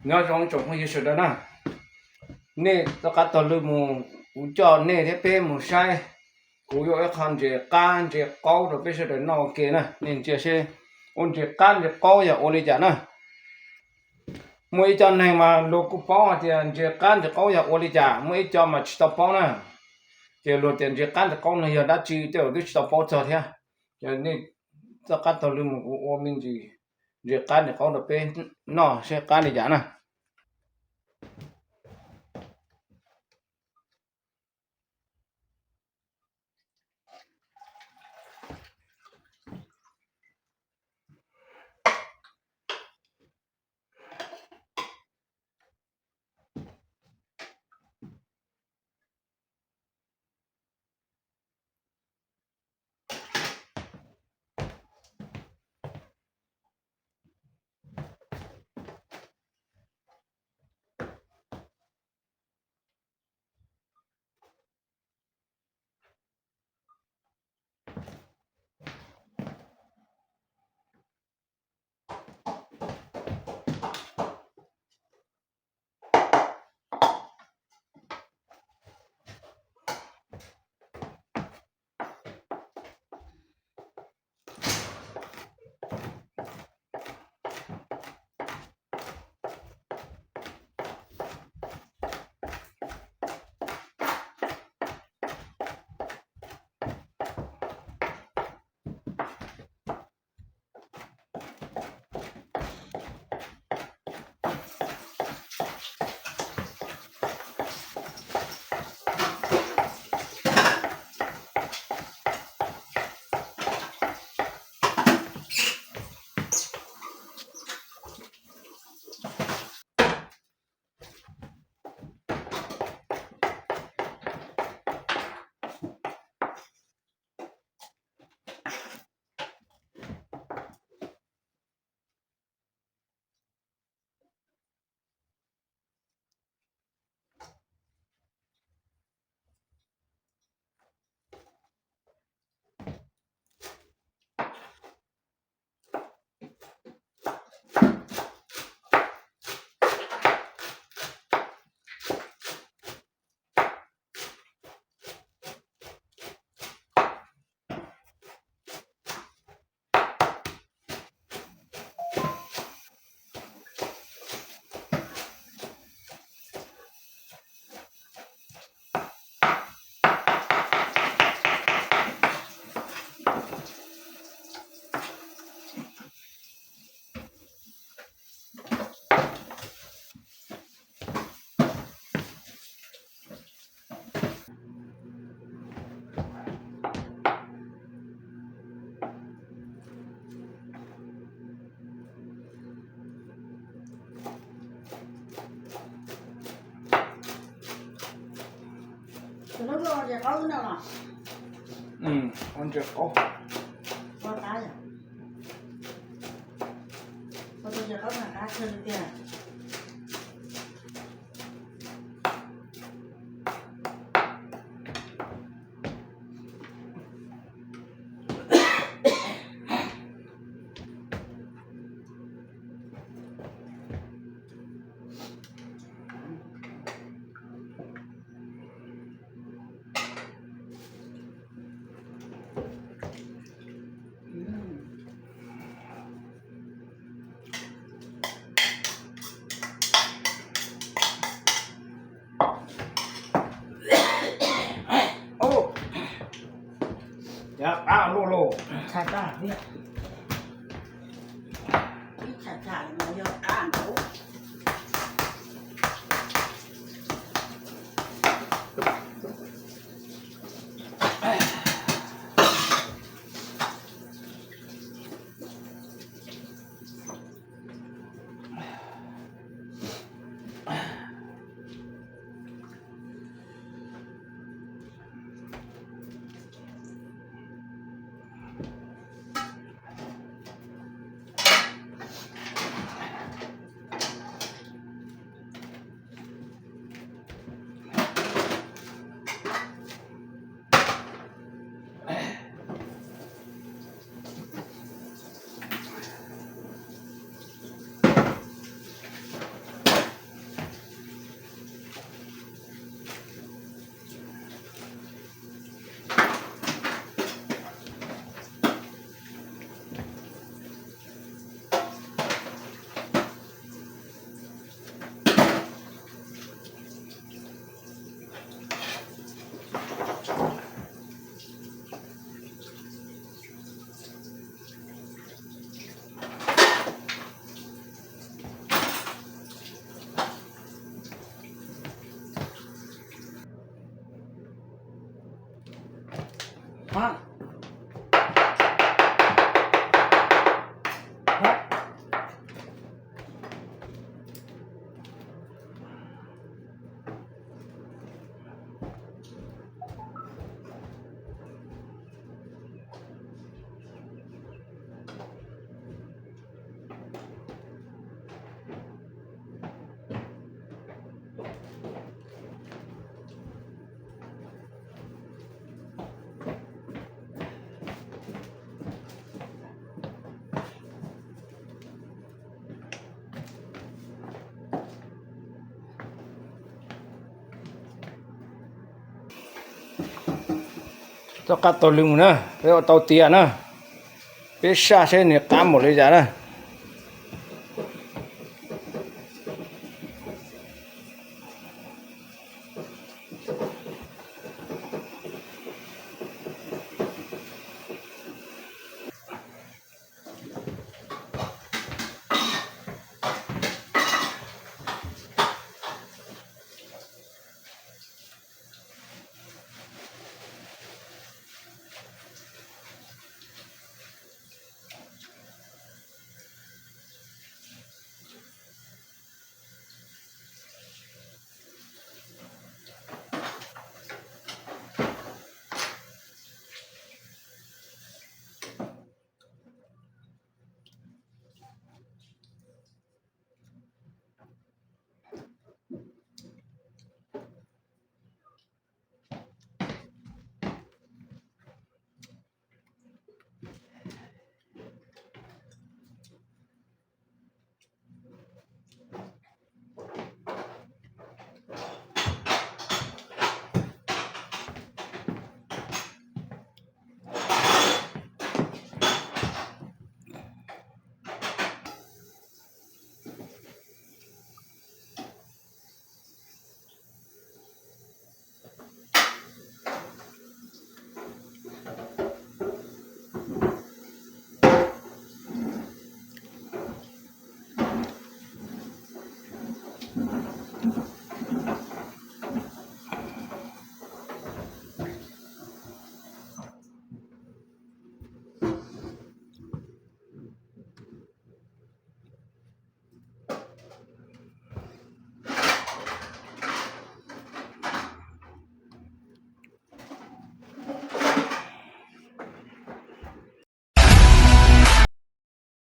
Nyob zoo tsoom phooj ywg sawv daws na, nej rov qab taug lw mus, kuv coj nej thiab peb mus saib, kuv yuav ua ib qho ntses qab ntses qaub rau peb sawv daws noj ua ke na. Nej ntsia seb ua ntses qab ntses qaub yog ua li cas na. Muaj ib co neeg mas luag kuj paub hais tias ntses qab ntses qaub yog ua li cas, muaj ib co mas tsis tau paub na. Ces luag tias ntses qab ntses qaub no yog dab tsi tej zaum twb tsis tau paub txog thiab. Ces nej rov qab taug lw mus, kuv ua me ntsis ntses qab ntses qaub rau peb noj seb qab li cas na. Ntses qaub. Ub, cov qab luaj lauj. Txoj qab taug lw mus na, peb ua tau tiav na. Peb saj seb nws qab npaum li cas na.